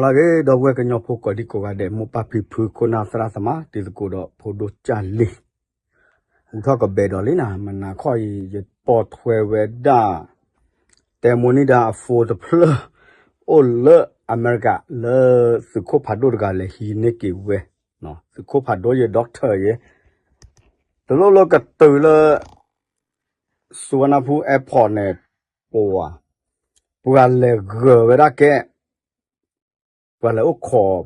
လၢဂ့ၤ ဒီပုၢ်ဝဲၢ်ကညီဖိကိးဒံကိးဂၤဒဲး မိၢ်ပၢ်ဖံဖု ခိၣ်နၢ်သရၣ်သမါ တံၤသကိးဒီးဖိဒိၣ်ကၢ်လံၤ ဟူထီၣ်ကဘဲဒီးလံနၤ မနၤခီအံၤ ယပိာ်ထွဲဝဲဒၣ် တဲမိၣ်န့ၢ်ဒၣ်အဖိတဖျၢၣ် အိၣ်လၢအမဲရကၤ လၢသုးခိၣ်ဖးဒိၣ်တဂၤလဲၤဟံးန့ၢ်က့ၤဝဲ သုးခိၣ်ဖးဒိၣ်ယဲ doctor ယဲ တလိၣ်လၢကတုၤလၢ Suvarnabhumi airport န့ၣ် ပှၤ ပှၤလဲၤဂၢၤဝဲဒၣ်ကဲ ပှၤလဲၤအိၣ်ခိး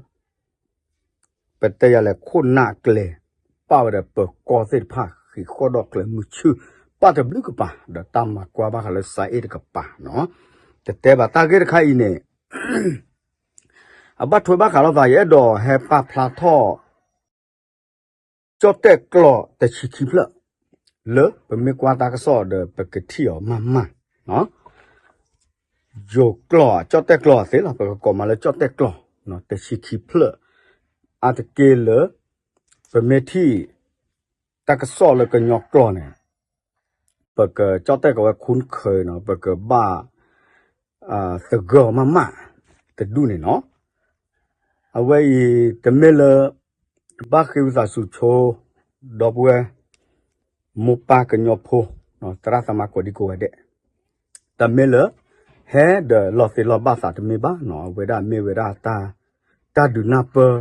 ပတဲယၤလဲၣ် ခိၣ်နၢ်ကျဲ ပာ်ဝဲဒီးပၢၤကီၢ်သ့ၣ်တဖၣ် ဃံးဃီၣ်ဒီးကျဲမုၢ်ဆူၣ် ပာ်တဘျုးကပၤ ဒီးတၢ်မၤကွၢ်ဘၣ်ဃးလၢစးအ့ၣ်တကပၤနီၤ တတဲဘၣ်တၢ်ဂ့ၢ်တခါအံၤန့ၣ် အဘၣ်ထွဲဘၣ်ဃးလိာ်သး ယအဲၣ်ဒိးဟဲပာ်ဖျါထီၣ် ကၠီၣ်တဲၣ်ကျီၢ်တဆံခံဖျၢၣ် လၢပမ့ၢ်ကွၢ်တၢ်ကစီၣ်ဒီးပကထံၣ်အီၤမးမး ယိၤကျီၢ် ကၠီၣ်တဲၣ်ကျီၢ်သ့လီၤ ပကကိးမးလၢကၠီၣ်တဲၣ်ကျီၢ် တဆံခံဖျၢၣ် အါတက့ၢ်လၢ ပမ့ၢ်ထံၣ် တၢ်ကစီၣ်လၢကညီကျိာ်န့ၣ် ပကကၠီၣ်တဲၣ်ကီးဝဲခူၣ်ခၢၤနီၤ ပကဘၣ် သဂၢၢ်အီၤမးမး တဒူၣ်န့ၣ်နီၤ အဝဲအံၤ တမ့ၢ်လၢ ဘၣ်ဃ့ဝံသးစူၤဆိ ဒီပုၢ်ဝဲၢ် မိၢ်ပၢ်ကညီဖိ သရၣ်သမါကိးဒံကိးဂၤဒဲး တမ့ၢ်လၢ ဟဲဒီးလီၤသ့လီၤဘၣ်သးတမ့ၢ်ဘၣ်နီၤ အဝဲဒၣ်မ့ၢ်ဝဲဒၣ် တၢ်ဒုးနၢ်ပၢၢ်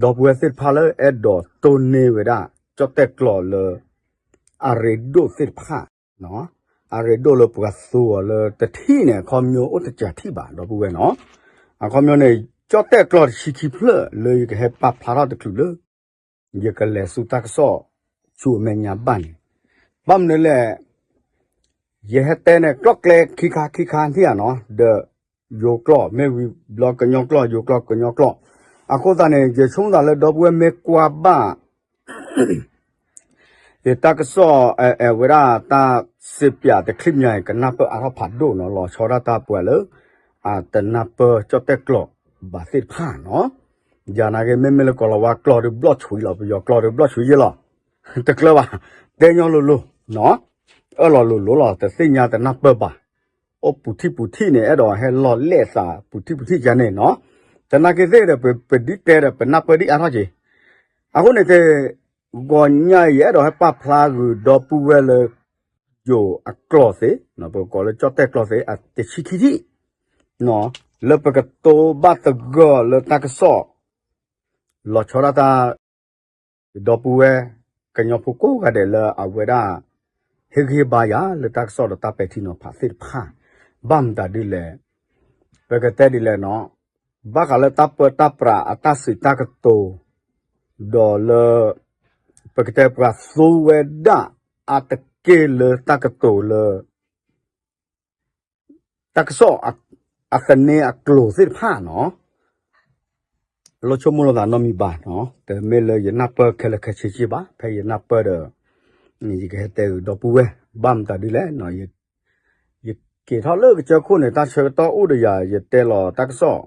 ဒီပုၢ်ဝဲၢ်သ့ၣ်တဖၣ်လၢအဲၣ်ဒိးတိၢ်န့ၢ်ဝဲဒၣ် ကၠီၣ်တဲၣ်ကျီၢ်လၢ အရ့ဒိၣ်သ့ၣ်တဖၣ် အရ့ဒိၣ်လၢပှၤသူအီၤလၢတထံၣ်န့ၣ် အခီပညီအိၣ်တစှၤထံၣ်ဘၣ် ဒီပုၢ်ဝဲၢ်နီၤ အခီပညီန့ၣ် ကၠီၣ်တဲၣ်ကျီၢ်တဆံခံဖျၢၣ်လၢယကဟဲပာ်ဖျါထီၣ်တချုးလၢ ယကလဲၤဆူတၢ်ကစီၣ် ဆူအမဲာ်ညါဘၣ်န့ၣ် ဘၣ်မနုၤလဲၣ် ယဟဲတဲန့ၣ် ကျီၢ်ကျဲခံခါခံခါထံၣ်ဧါနီၤ ဒီး ယိၤကျိာ် မ့ၢ်ဝံၤဘျီကညီကျိာ် ယိၤကျိာ် ကညီကျိာ် အဃိသတးန့ၣ် ယဆိကမိၣ်သးလၢဒီပုၢ်ဝဲၢ်မ့ၢ်ကွၢ်ဘၣ် ယတၢ်ကစီၣ် အဲဝဲဒၣ်တၢ်စံးပၠးတချံၣ်မၠါအံၤ ကနၢ်ပၢၢ်အါထီၣ်ဖးဒိၣ်နီၤ လီၤဆီဒၣ်တၢ်ပှၤလၢ အတနၢ်ပၢၢ်ကၠီၣ်တဲၣ်ကျီၢ်ဘၣ်သ့ၣ်တဖၣ်နီၤ ယနာ်က့ မ့မ့ၢ်လၢကီၢ်လီၤဝါကျိာ်ဒီးဘျီၣ်ဆူးလီၤ ပယီၤကျိာ်ဒီးဘျီၣ်ဆူးယဲလီၤ တကျၢၤဘၣ် တဲညီလိၤလိၤ အၢၣ်လီၤလိၤလိၤလီၤ တသ့ၣ်ညါတနၢ်ပၢၢ်ဘၣ် အိၣ်ပူၤထံၣ်ပူၤထံၣ်န့ၣ် အဲၣ်ဒိးဟဲလီၤလဲၣ်သး ပူၤထံၣ်ပူၤထံၣ်ယါန့ၣ်နီၤ တနာ်က့သ့ၣ်ဒီး ပဒ်တဲဒီး ပနၢ်ပၢၢ်ဒ်အါထီၣ်က့ၤ အဃိန့ၣ် ဂီၤညါအံၤ ယအဲၣ်ဒိးဟဲပာ်ဖျါဂုာ်ဒီပုၢ်ဝဲၢ်လၢ ယိၤအကျိာ်သ့ၣ် ပကကိးလၢကၠီၣ်တဲၣ်ကျီၢ်သ့ၣ် အတဆံခံထံၣ် လၢပကတိဘၣ်သဂၢၢ်လၢတၢ်ကစီၣ် လီၤဆီဒၣ်တၢ် ဒီပုၢ်ဝဲၢ် ကညီဖိကိးဂၤဒဲးလၢအဝဲဒၣ် ဟ့ၣ်ဂံၢ်ဟ့ၣ်ဘါယၤလၢတၢ်ကစီၣ်ဒီးတၢ်ပဲာ်ထံနီၤဖးသ့ၣ်တဖၣ် ဘၣ်မတၤဒ်လဲၣ် ပကတဲဒ်လဲၣ်နီၤ ဘၣ်ဃးလၢတၢ်ပၢတၢ်ပြးအတၢ်စံးတၢ်ကတိၤ ဒီးလၢ ပကတဲပှၤသူဝဲဒၣ် အါတက့ၢ်လၢတၢ်ကတိၤလၢ တၢ်ကစီၣ် အသန့အကျိၤသ့ၣ်တဖၣ်နီၤ လိဆိကမိၣ်လိာ်သးနီတမံၤဘၣ်နီၤ တမ့ၢ်လၢယနၢ်ပၢၢ်ခဲလၢာ်ခဲဆ့က့ဘၣ် ဖဲယနၢ်ပၢၢ်ဒီး ယကဟဲတဲဂုာ်ဒီပုၢ်ဝဲၢ် ဘၣ်မတၤဒ်လဲၣ် ယက့ၤထီၣ်လၢကစၢၢ်ခိၣ်န့ၣ် တၢ်ဆၢကတီၢ်အိၣ်ဒီးယၤ ယတဲလီၤတၢ်ကစီၣ်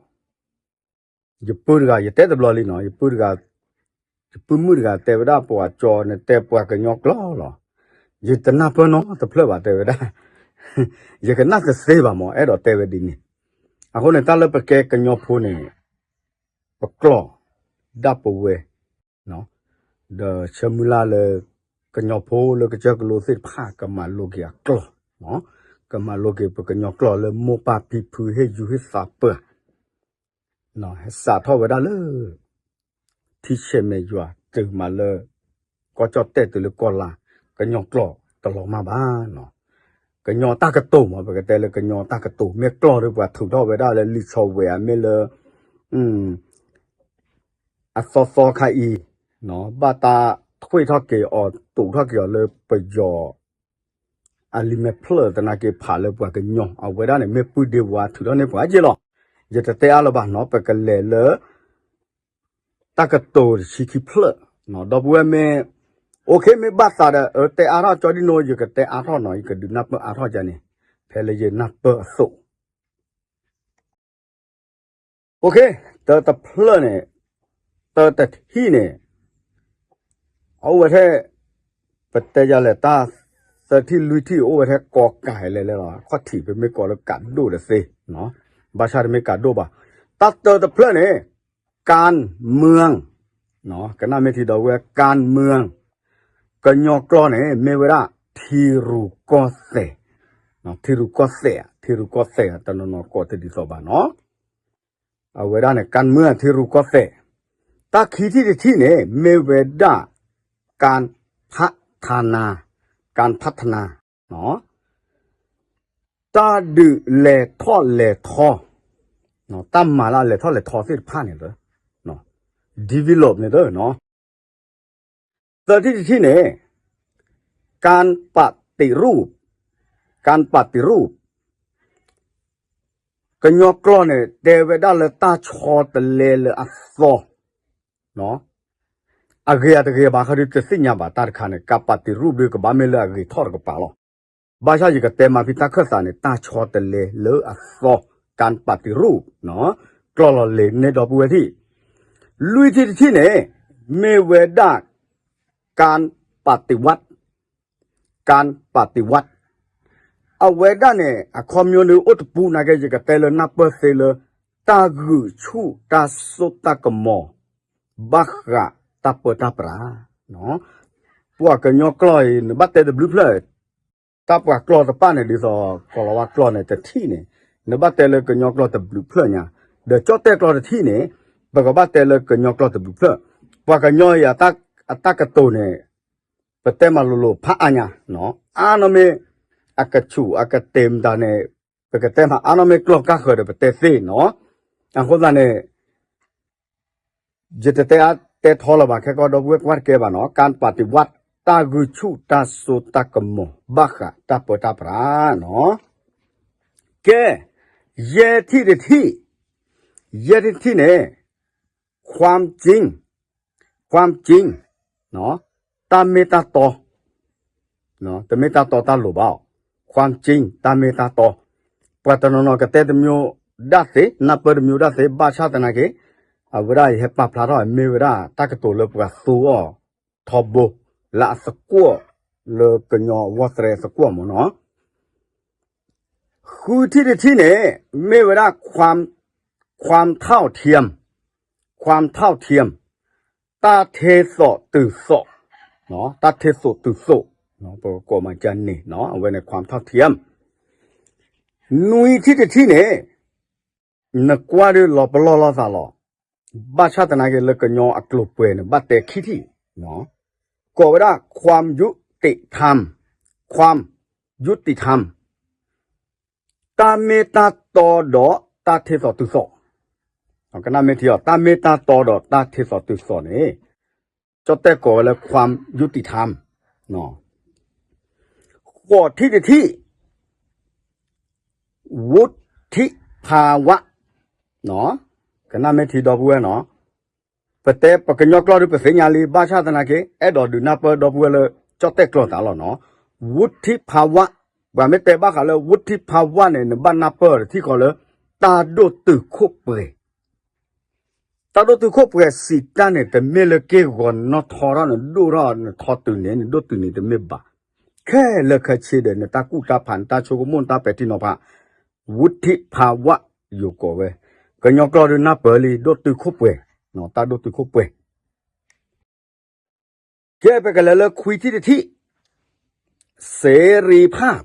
ယပုၢ်တဂၤ ယတဲတဘျီလံနီၤ ယပုၢ်တဂၤ ယပုၢ်မုၣ်တဂၤတဲဝဲဒၣ် ပှၤကၠီနတဲပှၤကညီကျိာ်လီၤ ယတနၢ်ပၢၢ်နီတဖျၢၣ်ဘၣ်တဲဝဲဒၣ် ယကနၣ်တသ့ဘၣ်မး အဲၣ်ဒိးတဲဝဲဒ်န့ၣ် အဃိန့ၣ် တၢ်လၢပကဲကညီဖိန့ၣ် ပကျိာ် ဒၣ်ပဝဲ ဒီးဆၢမုၢ်လၢ်လၢ ကညီဖိလၢကစၢၢ်ကလိသ့ၣ်တဖၣ် ကမၤလိက့ၤအကျိာ် ကမၤလိက့ၤပကညီကျိာ်လၢမိၢ်ပၢ်ဖံဖုဟ့ၣ်ယူၤဟ့ၣ်သးပှၢ် ဟဲစးထီၣ်ဝဲဒၣ်လၢ ထံဆဲးမဲာ်ယွၤတုၤမးလၢ ကီၢ်ကၠီၣ်တဲၣ်တုၤလၢကီၢ်လါ ကညီကျိာ်တလီၤမၢ်ဘၣ်နီၤ ကညီတၢ်ကတိၤမး ပကတဲလၢကညီတၢ်ကတိၤ မ့ၢ်ကျိာ်ဒီးပှၤထုးထီၣ်ဝဲဒၣ်လၢလံာ်ဆီဝဲ မ့ၢ်လၢ အသီသီခါအံၤ ဘၣ်တၢ်ထွဲထီၣ်က့ၤအီၤ တူးထီၣ်က့ၤအီၤလၢပယီၤ အလံာ်မဲာ်ဖျၢၣ်သနာ်က့ ဖးလၢပှၤကညီ အဝဲဒၣ်န့ၣ် မ့ၢ်ပုၢ်ဒ့ဝဲထုးထီၣ်န့ၢ်ပှၤက့လီၤ. ယတတဲအါလၢၤဘၣ်နီၤ ပကလဲၤလၢ တၢ်ကတိၤတဆံခံဖျၢၣ် ဒီပုၢ်ဝဲၢ်မ့ၢ် အိၣ်ခ့ မ့ၢ်ဘၣ်သးဒီး အၢ တဲအါထီၣ်ကၠီဒ်နီၢ် ယကတဲအါထီၣ်နီၤ ယကဒုးနၢ်ပၢၢ်အါထီၣ်ကန့ၣ် ဖဲလၢယနၢ်ပၢၢ်အသိး အိၣ်ခ့ တၢတဖျၢၣ်န့ၣ် တၢတထံၣ်န့ၣ် အအိၣ်ဝဲထဲ ပတဲယၤလဲၣ် တၢ်သၢထံၣ်လွံၢ်ထံၣ် အိၣ်ဝဲထဲကိးကးလဲၣ်လဲၣ်လီၤ. ခီၣ်ထံး ပမ့ၢ်ကိးလၢကးဒိၣ်တသ့ ဘၣ်ဆၣ်တမ့ၢ်ကးဒိၣ်ဘၣ်. တၢ်တၢတဖျၢၣ်န့ၣ် ကၣ်မၢၣ်, ကနၣ်မ့ၢ်ထံဒီပုၢ်ဝဲၢ် ကၣ်မၢၣ်, ကညီကျိာ်န့ၣ် မ့ၢ်ဝဲဒၣ် ထံရူၢ်ကီၢ်သဲး, ထံရူၢ်ကီၢ်သဲး, ထံရူၢ်ကီၢ်သဲး တနီၤနီၤကိးတဒ်သိးဘၣ်နီၤ, အဝဲဒၣ်န့ၣ် ကၣ်မၢၣ် ထံရူၢ်ကီၢ်သဲး, တၢ်ခံထံၣ်တထံၣ်န့ၣ် မ့ၢ်ဝဲဒၣ် ကၣ်ဖးထနၤ, ကၣ်ဖးထနၤ တၢ်ဒုးလဲၤထီၣ်လဲၤထီ, တၢ်မၤလၢအလဲၤထီၣ်လဲၤထီသ့ၣ်တဖၣ်န့ၣ်လၢ develop န့ၣ်လၢ သၢထံၣ်တထံၣ်န့ၣ် ကၣ်ပးတံးရူၢ်, ကၣ်ပးတံးရူၢ်, ကညီကျိာ်န့ၣ် တဲဝဲဒၣ်လၢတၢ်ဆီတလဲလၢအသီ အဂ့ၤအတဂ့ၤဘၣ်ဃးဒီးတသ့ၣ်ညါဘၣ်တၢ်တခါန့ၣ် ကၣ်ပးတံးရူၢ်ဒီးကဘၣ်မ့ၢ်လၢအဂ့ၤထီၣ်တကပၤလီၤ. ဘၣ်ဆၣ်ယကတဲမၤဖဲတၢ်ခၢၣ်သးန့ၣ် တၢ်ဆီတလဲလၢအသီ ကၣ်ပးတံးရူၢ်, ကျီၢ်လီၤလ့ၤန့ၢ်ဒီပုၢ်ဝဲၢ်ထံၣ်, လွံၢ်ထံၣ်တထံၣ်န့ၣ် မ့ၢ်ဝဲဒၣ် ကၣ်ပးတံးဝး, ကၣ်ပးတံးဝး, အဝဲဒၣ်န့ၣ် အခီပညီန့ၣ်အိၣ်တပူၤနာ်က့ ယကတဲလၢနၢ်ပၢၢ်သ့လၢ တၢ်ဂုာ်ဆူၣ်တၢ်စိတၢ်ကမီၤ ဘၣ်ဃးတၢ်ပၢတၢ်ပြး, ပှၤကညီကျိာ်အံၤ နဘၣ်တဲတဘျုးဖျၢၣ်, တၢ်ပှၤကျိာ်တဖၣ်န့ၣ် ဒ်သိးကိးလီၤဝဲကျိာ်န့ၣ်တထံၣ်န့ၣ် နဘၣ်တဲလၢကညီကျိာ်တဘျုးဖျၢၣ်ညါ, ဒီးကၠီၣ်တဲၣ်ကျိာ်တထံၣ်န့ၣ် ပကဘၣ်တဲလၢကညီကျိာ်တဘျုးဖျၢၣ်, ပှၤကညီအံၤ အတၢ်ကတိၤန့ၣ် ပတဲမၤလိၤလိၤဖးအါညါ, အါနီၢ်မ့ၢ် အကဆူၣ်အကတ့ၢ်မတၤန့ၣ် ပကတဲမၤအါနီၢ်မ့ၢ်ကျိာ်ကၢ်ဃၢၤဒီးပတဲသ့နီၤ, အဃိသတးန့ၣ် ယတတဲအါတဲထီလၢၤဘၣ် ခဲကီၢ်ဒီပုၢ်ဝဲၢ်ကွၢ်တကဲဘၣ်နီၤ, ကၣ်ပးတံးဝး တၢ်ဂုာ်ဆူၣ်တၢ်စိတၢ်ကမီၤ ဘၣ်ဃးတၢ်ပၢတၢ်ပြးနီၤ, ကဲ, ယဲၢ်ထံၣ်တထံၣ်, ယဲၢ်ထံၣ်တထံၣ်န့ၣ် ความจริง, ความจริง, တၢ်မ့ၢ်တၢ်တီ, တမ့ၢ်တၢ်တီတၢ်လိၤဘၣ်, ความจริง တၢ်မ့ၢ်တၢ်တီ, ပှၤတနီၤနီၤကတဲတမံၤဒၣ်သ့, နၢ်ပၢၢ်တမံၤဒၣ်သ့, ဘၣ်ဆၣ်သနာ်က့ အဝဲဒၣ်ယဟဲပာ်ဖျါထီၣ် မ့ၢ်ဝဲဒၣ်တၢ်ကတိၤလၢပှၤသူအီၤထီဘိ လၢအသကွီၢ် လၢကညီဝီသရဲသကွီၢ်မ့ၢ်နီၤ ဃုထံၣ်တထံၣ်န့ၣ် မ့ၢ်ဝဲဒၣ် ความ, ความเท่าเทียม, ความเท่าเทียม, တၢ်ထဲသိးတုၤသိး, တၢ်ထဲသိးတုၤသိး, ပကကိးမၤကန့ၣ် အဝဲန့ၣ် ความเท่าเทียม, နွံထံၣ်တထံၣ်န့ၣ် နကွၢ်ဒုးလီၤပလီၢ်လိာ်သးလီၤ, ဘၣ်ဆၣ်သနာ်က့လၢကညီအကျိၤပှဲၤန့ၣ် ဘၣ်တဲခံထံၣ်, ကိးဝဲဒၣ် ความยุติธรรม, ความยุติธรรม, တၢ်မ့ၢ်တၢ်တီဒီးတၢ်ထဲသိးတုၤသိး, ကနၣ်မ့ၢ်ထံအီၤ တၢ်မ့ၢ်တၢ်တီဒီးတၢ်ထဲသိးတုၤသိးန့ၣ် ကၠီၣ်တဲၣ်ကိးဝဲလၢ ความยุติธรรม, ဃိးထံၣ်တထံၣ် วุฒิภาวะ, ကနၣ်မ့ၢ်ထံဒီပုၢ်ဝဲၢ်နီၤ, ပတဲပကညီကျိာ်ဒုးပသ့ၣ်ညါလံ ဘၣ်ဆၣ်သနာ်က့ အဲၣ်ဒိးဒုးနၢ်ပၢၢ်ဒီပုၢ်ဝဲၢ်လၢ ကၠီၣ်တဲၣ်ကျိာ်သးလီၤနီၤ, วุฒิภาวะ, ပှၤမ့ၢ်တဲဘၣ်ဃးလၢ วุฒิภาวะ န့ၣ် နဘၣ်နၢ်ပၢၢ်တထံၣ်ဃီလၢ တၢ်ဒိၣ်တုာ်ခိၣ်ပှဲၤ တၢ်ဒိၣ်တုာ်ခိၣ်ပှဲၤစံးတၢ်န့ၣ် တမ့ၢ်လၢက့ၢ်ဂီၤနီၣ်ထီထီၣ်န့ၣ် ဒိၣ်ထီၣ်နထီတုၤန့ၣ် နဒိၣ်တုၤန့ၣ်တမ့ၢ်ဘၣ်, ခဲလၢာ်ခဲဆ့ဒီး နတၢ်ကူၣ်တၢ်ဖး နတၢ်ဆိကမိၣ် နတၢ်ပဲာ်ထံနီၤဖး, วุฒิภาวะ ယိၤကိးဝဲ, ကညီကျိာ်ဒုးနၢ်ပၢၢ်လံ ဒိၣ်တုာ်ခိၣ်ပှဲၤ, တၢ်ဒိၣ်တုာ်ခိၣ်ပှဲၤ ကဲ ပကလဲၤလၢခွံထံၣ်တထံၣ်, เสรีภาพ,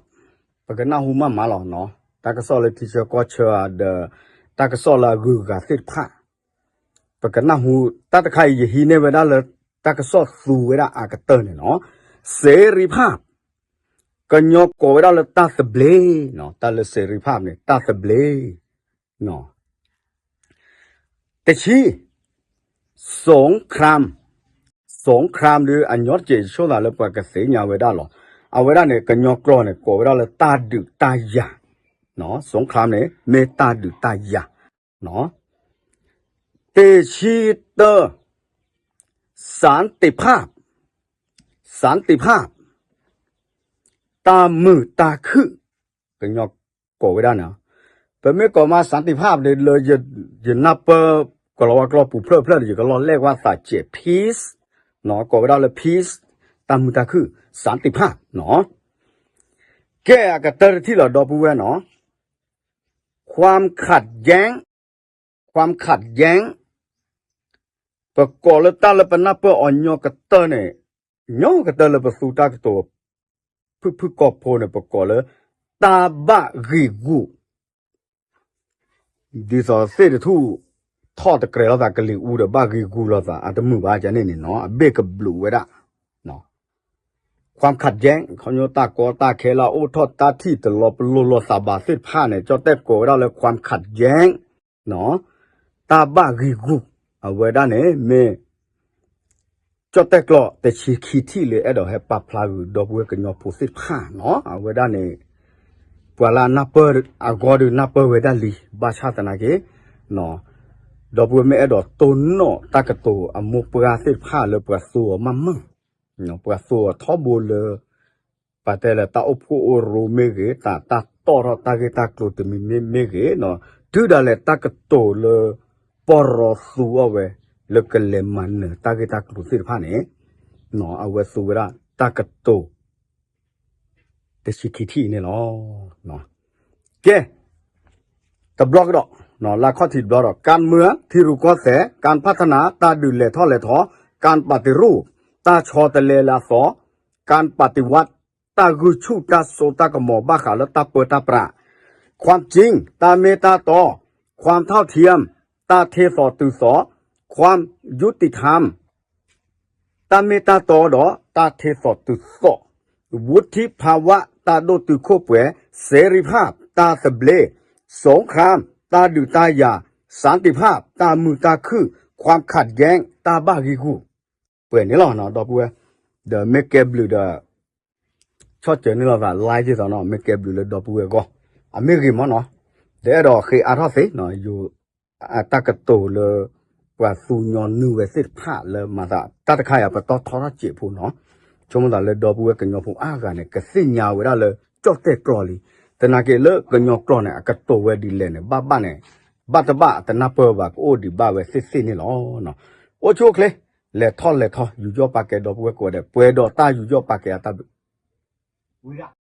ပကနၢ်ဟူမးမးလီၤနီၤ, တၢ်ကစီၣ်လၢထံဆၢကီၢ်ဆၢဧါဒီး တၢ်ကစီၣ်လၢအဂုၤအဂၤသ့ၣ်တဖၣ်, ပကနၢ်ဟူ တၢ်တခါအံၤယဟံးန့ၢ်ဝဲဒၣ်လၢ တၢ်ကစီၣ်သူဝဲဒၣ်အကတၢၢ်န့ၣ်နီၤ, เสรีภาพ, ကညီကိးဝဲဒၣ်လၢတၢ်သဘျ့, တၢ်လၢ เสรีภาพ န့ၣ် တၢ်သဘျ့ တဆံ, สงคราม, สงคราม ဒီးအညီတက့ၢ်ဆိသးလၢပှၤကသ့ၣ်ညါဝဲဒၣ်လီၤ. အဝဲဒၣ်န့ၣ် ကညီကျိာ်န့ၣ် ကိးဝဲဒၣ်လၢတၢ်ဒုးတၢ်ယၤ, สงคราม န့ၣ် မ့ၢ်တၢ်ဒုးတၢ်ယၤ, တဆံတၢ, สันติภาพ, สันติภาพ, တၢ်မုာ်တၢ်ခုၣ်, ကညီကိးဝဲဒၣ်န့ၣ်, ပမ့ၢ်ကိးမး สันติภาพ န့ၣ်လၢ ယနၢ်ပၢၢ် ကလီၤဝါကျိာ်ပူၤဖျၢၣ်ဖျၢၣ်ဒီး ယကလီၤလဲၢ်ကွၢ်သးစဲး peace, ကိးဝဲဒၣ်လၢ peace, တၢ်မုာ်တၢ်ခုၣ် สันติภาพ နီၤ. ကဲ အကတၢၢ်တထံၣ်လီၤ ဒီပုၢ်ဝဲၢ်နီၤ, ความขัดแย้ง, ความขัดแย้ง ပကိးလၢတၢ်လၢပနၢ်ပၢၢ်အီၤညီကတၢၢ်န့ၣ်, ညီကတၢၢ်လၢပသူတၢ်ကတိၤ ဖုၣ်ဖုၣ်ကိာ်ဖိန့ၣ် ပကိးလၢ တၢ်ဘၣ်ဂံာ်ဂူာ် ဒ်သိးသ့ၣ်တထူၣ် ထီၣ်တကြဲးလိာ်သးကလံၤအူဒီးဘၣ်ဂံာ်ဂူာ်လိာ်သး အတမုာ်ဘၣ်ကန့ၣ်န့ၣ်နီၤ အဘ့ၣ်ကဘျုးဝဲဒၣ် ความขัดแย้ง ခီဖျိတၢ်ကီတၢ်ခဲလၢအအိၣ်ထီၣ်တၢ်ထံၣ်တလီၤပလိာ်လိာ်သးဘၣ်သ့ၣ်တဖၣ်န့ၣ် ကၠီၣ်တဲၣ်ကိးဝဲဒၣ်လၢ ความขัดแย้ง တၢ်ဘၣ်ဂံာ်ဂူာ် အဝဲဒၣ်န့ၣ်မ့ၢ် ကၠီၣ်တဲၣ်ကျီၢ်တဆံခံထံၣ်လၢအဲၣ်ဒိးဟဲပာ်ဖျါဂုာ်ဒီပုၢ်ဝဲၢ်ကညီဖိသ့ၣ်တဖၣ်နီၤ အဝဲဒၣ်န့ၣ် ပှၤလၢအနၢ်ပၢၢ်အဂီၢ်ဒီးနၢ်ပၢၢ်ဝဲဒၣ်လံ ဘၣ်ဆၣ်သနာ်က့ ဒီပုၢ်ဝဲၢ်မ့ၢ်အဲၣ်ဒိးတိၢ်နီၣ်တၢ်ကတိၤအမိၢ်ပှၢ်သ့ၣ်တဖၣ်လၢပှၤသူအီၤမးမး ပှၤသူအီၤထီဘိလၢ ပတဲလၢတၢ်အိၣ်ဖှိၣ်အိၣ်ရိမ့ၢ်ဂ့ၤ, တၢ် တၢ်တီၣ်ထီၣ်တၢ်ဂ့ၢ်တၢ်ကျိၤတမံၤမ့ၢ်ဂ့ၤ, တုၤဒၣ်လဲာ်တၢ်ကတိၤလၢ ပီၢ်ရီသူအီၤဝဲ လၢကလဲၤမၤနၢၤတၢ်ဂ့ၢ်တၢ်ကျိၤသ့ၣ်တဖၣ်န့ၣ် အဝဲသူဝဲဒၣ်တၢ်ကတိၤ တဆံခံထံၣ်အံၤန့ၣ်လီၤ. ကဲ တဘျီကဒီး လၢခီၣ်ထံးတဘျီဒီး การเมือง ထံရူၢ်ကီၢ်သဲး การพัฒนา တၢ်ဒုးလဲၤထီၣ်လဲၤထီ การปฏิรูป တၢ်ဆီတလဲလၢအသီ การปฏิวัติ တၢ်ဂုာ်ဆူၣ်တၢ်စိတၢ်ကမီၤဘၣ်ဃးလၢတၢ်ပၢတၢ်ပြး ความจริง တၢ်မ့ၢ်တၢ်တီ ความเท่าเทียม တၢ်ထ့သိးတုၤသိး ความยุติธรรม တၢ်မ့ၢ်တၢ်တီဒီးတၢ်ထ့သိးတုၤသိး วุฒิภาวะ တၢ်ဒိၣ်တုာ်ခိၣ်ပှဲၤ เสรีภาพ တၢ်သဘျ့ สงคราม တၢ်ဒုးတၢ်ယၤ สันติภาพ တၢ်မုာ်တၢ်ခုၣ် ความขัดแย้ง တၢ်ဘၣ်ဂံာ်ဂူာ် ပှဲၤန့ၣ်လီၤ ဒီပုၢ်ဝဲၢ် ဒီးမ့ၢ်ကဲဘျုးဒီး ဆီၣ်စၢၤန့ၢ်လိာ်သး live ဒ်သိးနီၤ မ့ၢ်ကဲဘျုးလၢဒီပုၢ်ဝဲၢ်အဂီၢ် အမ့ၢ်ဂ့ၤမးနီၤ ဒီးအဲၣ်ဒိးဃ့အါထီၣ်သ့ တၢ်ကတိၤလၢ ပှၤသူညီနုၢ်ဝဲသ့ၣ်တဖၣ်လၢမၤသး တၢ်တခါအံၤ ပတီၢ်ထီထီၣ်စဲးဖိနီၤ ဆိကမိၣ်သးလၢဒီပုၢ်ဝဲၢ်ကညီဖိအါဂၤန့ၣ် ကသ့ၣ်ညါဝဲဒၣ်လၢ ကၠီၣ်တဲၣ်ကျီၢ်လံ သနာ်က့လၢကညီကျိာ်န့ၣ် အကတိၤဝဲဒ်လဲၣ်န့ၣ် ဘၣ်ဘၣ်န့ၣ် ဘၣ်တဘၣ်တနၢ်ပၢၢ်ဘၣ် ကအိၣ်ဒံးဘၣ်ဝဲသ့ၣ်သ့ၣ်န့ၣ်လီၤ. အိၣ်ဆူၣ်အိၣ်ချ့ လဲၤထီၣ်လဲၤထီ ယူးယီၣ်ပာ်ကဲဒီပုၢ်ဝဲၢ်ကိးဂၤဒဲး ပှဲၤဒီးတၢ်ယူးယီၣ်ပာ်ကဲအတၢ်ဘျုး